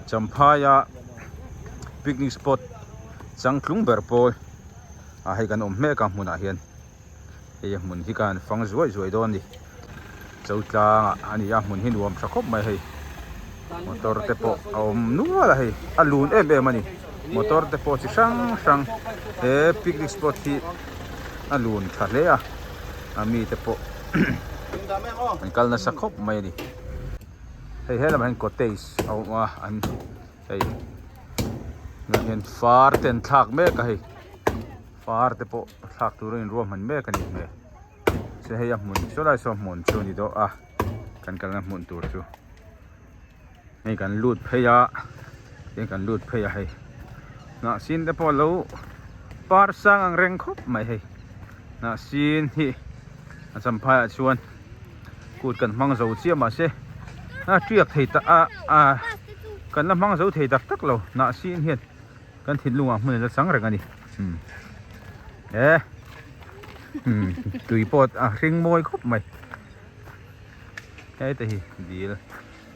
Champhaia picnic spot changtlung ber pawl ah hei kan awm hmek a hmunah hian hei a hmun hi ka han fang zuai zuai dawn a ni Chotlang ah a ni a hmun hi nuam tha khawp mai hei motor te pawh a awm nual a hei a lun em em a ni motor te pawh chi hrang hrang he picnic spot hi a lun tha hle a a mite pawh an kal nasa khawp mai a ni. Hei helamah hian cottage a awm a an hei tunah hian far te an thlak mek a hei far te pawh thlak tur a inruahman mek a nih hmel chuan hei a hmun saw lai saw hmun chu a ni dawh a kan kalna hmun tur chu hei kan lut phei a hei kan lut phei a hei hnah sin te pawh a lo par sang ang reng khawp mai hei hnah sin hi a champhai ah chuan. Kut kan hmang zo chiah mahse a tiak thei ta a a kan la hmang zo thei tak tak lo hnah sin hian kan thinlungah hmun a la chang reng a ni umm e umm tui pawh a hring mawi khawp mai hete hi dil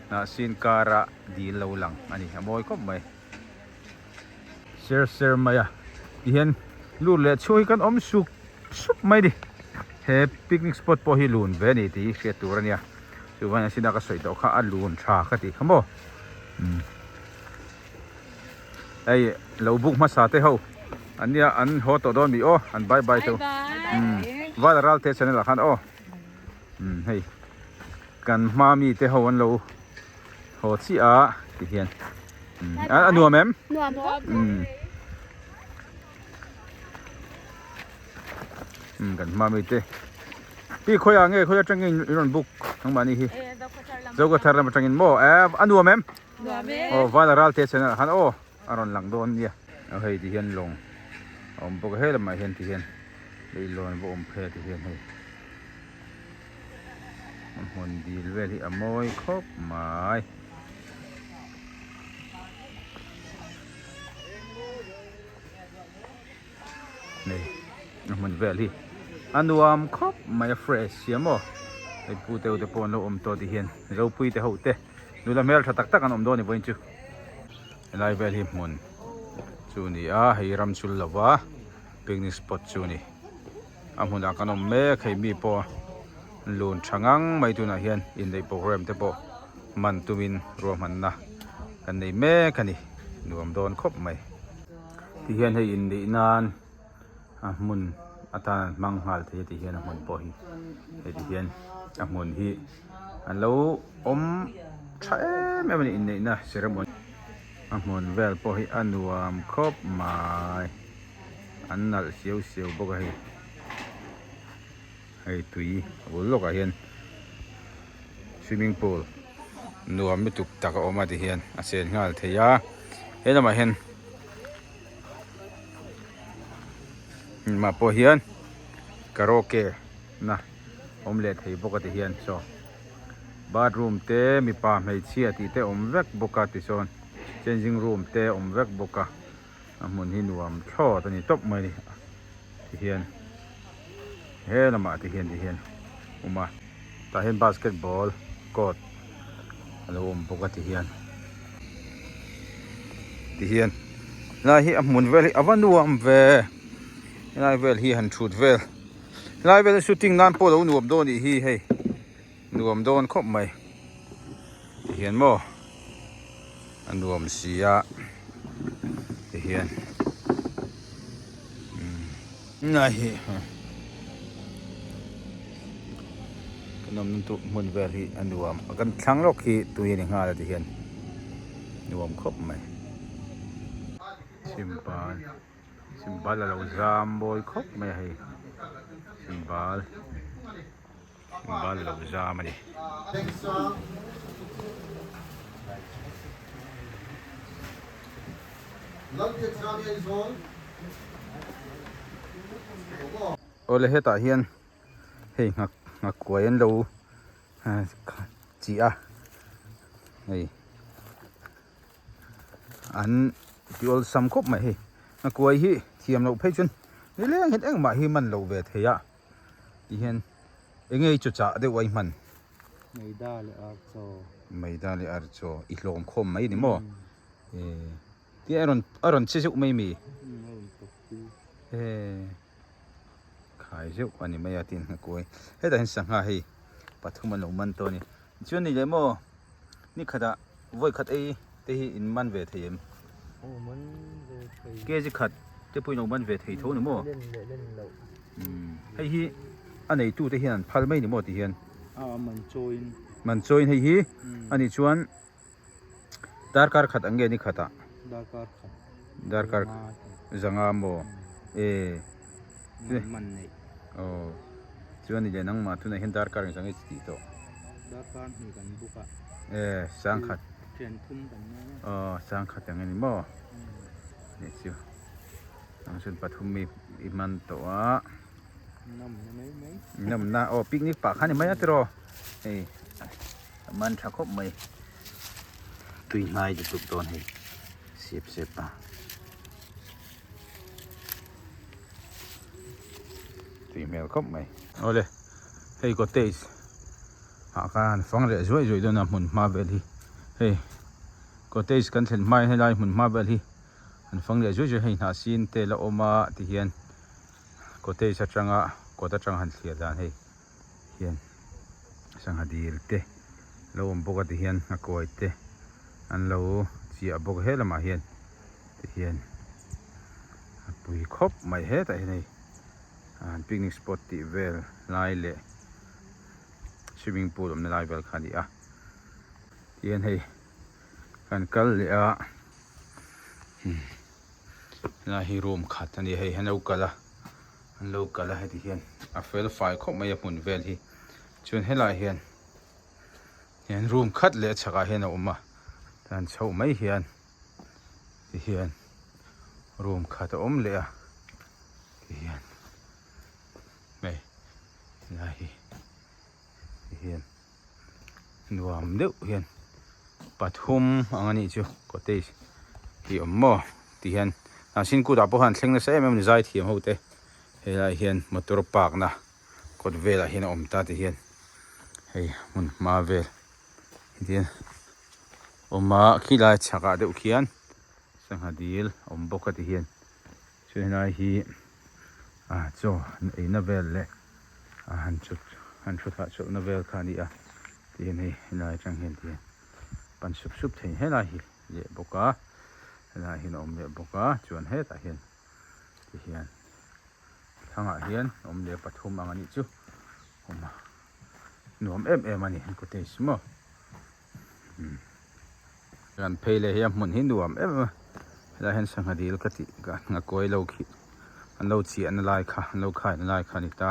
hnah sin kara dil lo lang a ni a mawi khawp mai. Ser ser mai a tihian lut leh chhuak hi kan awm sup sup mai a ni he picnic spot pawh hi lun ve a ni tih hi hriat tur a nia chuvangin a sinah ka sawi tawh kha a lun tha ka tih kha maw umm hei lo buk hmasa te ho an nia an haw tawh dawn mi aw an bye bye teuh umm val a ral te channel ah khan aw umm hei kan hma mi te ho an lo. Haw chiah a ti hian a nuam em? Nuam khawp. Umm kan hma mi te. Pi khawi ah nge khawi atangin in rawn book nangmahni hi. Zokhawthar lam atangin maw e a nuam em? Nuam e. Aw vala ral te channel ah khan aw a rawn lang dawn nia. Aw hei ti hian lawng a awm bawk a he lamah hian ti hian leihlawn va awm phei a ti hian hei. A hmun dil vel hi a mawi khawp mai. Hei a hmun vel hi a nuam khawp mai a fresh sia maw hei pu te te pawh an lo awm tawh ti hian ropui te ho te nula hmeltha tak tak an awm dawn a ni vawiin chu helai vel hi hmun chu a ni a hei ram chul lova picnic spot chu a ni. A hmunah kan awm mek hei mi pawh lun tha ngang mai tunah hian inneih program te pawh man tumin ruahmanna kan nei mek a ni nuam dawn khawp mai. Tihian hei inneih nan a hmun atan an hmang nghal thei a tihian a hmun pawh hi hei tihian a hmun hi an lo awm tha em em a ni inneihna ceremony a hmun vel pawh hi a nuam khawp mai. An nalh siau siau bawk a hei hei tui a bul lawkah hian swimming pool nuam lutuk tak a awm a tihian a chen nghal thei a he lamah hian mah pawh hian karaoke na awm leh thei bawk a tihian saw bathroom te mipa hmeichhia tih te awm vek bawk a tisawn changing room te awm vek bawk a. A hmun hi nuam thlawt a ni tawp mai a ni tihian he lamah te hian tihian awm a tah hian basketball court a lo awm bawk a tihian tihian helai hi a hmun vel hi a va nuam ve helai vel hi han thut vel helai vel hi shooting nan pawh a lo nuam dawn anih hi hei. Nuam dawn khawp mai tihian maw a nuam si a tihian umm a hi kan awmna tur hmun vel hi a nuam a kan thlang lawk hi tui a ni nghal a tihian nuam khawp mai chhimbal chhimbal a lo zam mawi khawp mai a hei chhimbal. Bal lo zam a ni. Awle hetah hian hei nghak nghak kuai an lo chi a hei an ti awlsam khawp mai hei nghak kuai hi thiam loh phei chuan nileng hian engmah hi man lo ve thei a. Ti hian enge i chaw chah deuh a i hman? Maida leh archaw. Maida leh archaw i hlawm khawm mai ni maw? Tia a rawn a rawn che zeuh mai mi? Khai zeuh a ni mai a tin a kuai. Hetah hian sangha hei pathum an lo man tawh a ni. Chuan ni leh maw ni khatah vawi khat ei te hi in man ve thei em? Aw man ve thei. Kg khat te pawhin lo man ve thei tho ni maw? Len leh len loh. Hei hi a neitu te hian an phal mai ni maw ti hian? A man chawiin. Man chawiin hei hi a nih chuan Darkar khat ang nge ni khatah? Darkar khat. Darkar zanga maw? E. Man neih. Aw. Chuan ni leh nangmah tunah hian darkar eng zang i tih tawh? Darkar hnih kan buk a. E, sang khat. Thian thum kan nia. Aw, sang khat ang ani maw? Ni chu. Nang chuan pathum mi i man tawh a. Nawmna mai mai. Nawmna, aw picnic pah kha ni mai a tiraw? Hei. A man tha khawp mai. Tui hnai lutuk dawn hei. Sep sep a. Tui hmel khawp mai. Awle hei cottage ah khan fang leh zuai zuai dawn a hmun hma vel hi. Hei cottage kan thlen hma hian helai hmun hma vel hi an fang leh zuai zuai hei hnah sin te la awm a tihian cottage atanga kawt atanga han thlir dan hei. hian sangha dil te lo awm bawk a tihian a kawi te an lo chiah bawk a he lamah hian tihian a pui khawp mai hetah hian hei an picnic spot tih vel lai leh swimming pool awmna lai vel kha a ni a tihian hei kan kal leh a helai hi room khat a ni a hei an lo kal a. An lo kal a heti hian a fel fai khawp mai a hmun vel hi chuan helaiah hian hian room khat leh a chhakah hian a awm a tan chhoh mai hian ti hian room khat a awm leh a ti hian hei helai hi ti hian nuam deuh hian pathum ang a nih chu cottage tih awm maw ti hian hnahsin kutah pawh khan thleng nasa em em a ni zaithiam ho te helaiah hian motor park na kawt velah hian a awm ta ti hian hei hmun hma vel hetiang awm a khilai chhakah deuh khian sangha dil a awm bawk a ti hian chuan helai hi ah chaw an eina vel leh a han chhut han thu thah chawlhna vel kha a ni a tihian hei helai atang hian tihian pan sup sup thei helai hi leh bawk a helai hian a awm leh bawk a chuan hetah hian tihian thlangah hian awm leh pathum ang a nih chu awm a nuam em em a ni cottage maw. Kan phei leh hi a hmun hi nuam em em a helaiah hian sangha dil ka tih ka a kawi lo khi an lo chiahna lai kha an lo khaina lai kha a ni ta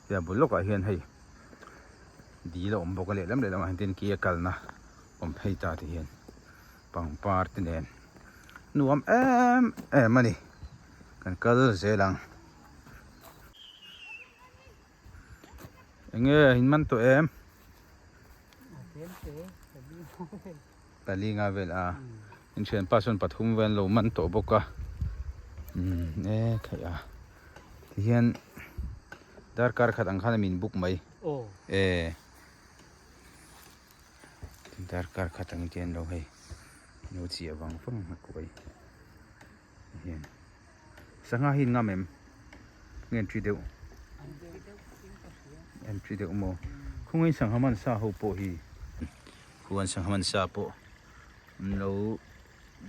hei a bul lawkah hian hei dil a awm bawk a lehlam lehlamah hian tin ki a kalna awm phei ta ti hian pangpar te nen nuam em em a ni kan kal zel ang. Enge in man tawh em? Pali nga vel a in thianpa sawn pathum vel an lo man tawh bawk a umm e khaih a tihian darkar khat ang khan a min buk mai e darkar khat ang te an lo hei lo chiah vang vang a kuai hian sangha hi in ngam em nge an ṭi deuh an ṭi deuh maw khawngaih sangha man sa ho pawh hi khuan sangha man sa pawh an lo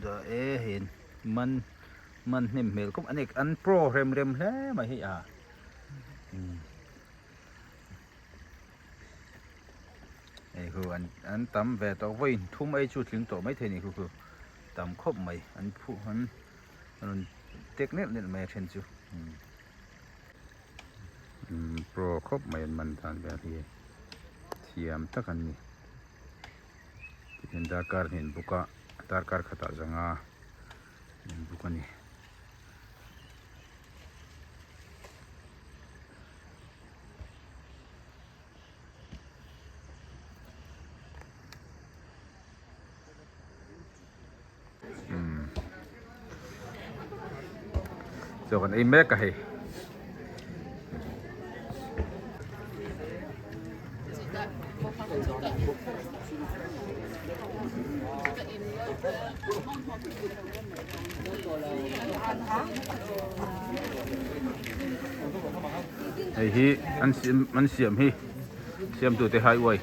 dah e hei man man hnem hmel khawp an an pro rem rem hle mai hei a hei khu an an tam ve tawh vawi thum ei chu tling tawh maithei a ni khu khu tam khawp mai an phuh an rawn tek neuh neuh mai a then chu umm pro khawp mai an man dan vel hi thiam tak an ni tihian darkar hnih an buk a darkar khatah zanga an buk a ni. Chaw kan ei mek a hei. Hei hi an siam an siam hi siamtute highway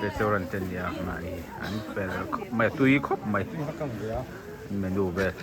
restaurant te nia mahni an fel khawp mai a tui khawp mai menu vel.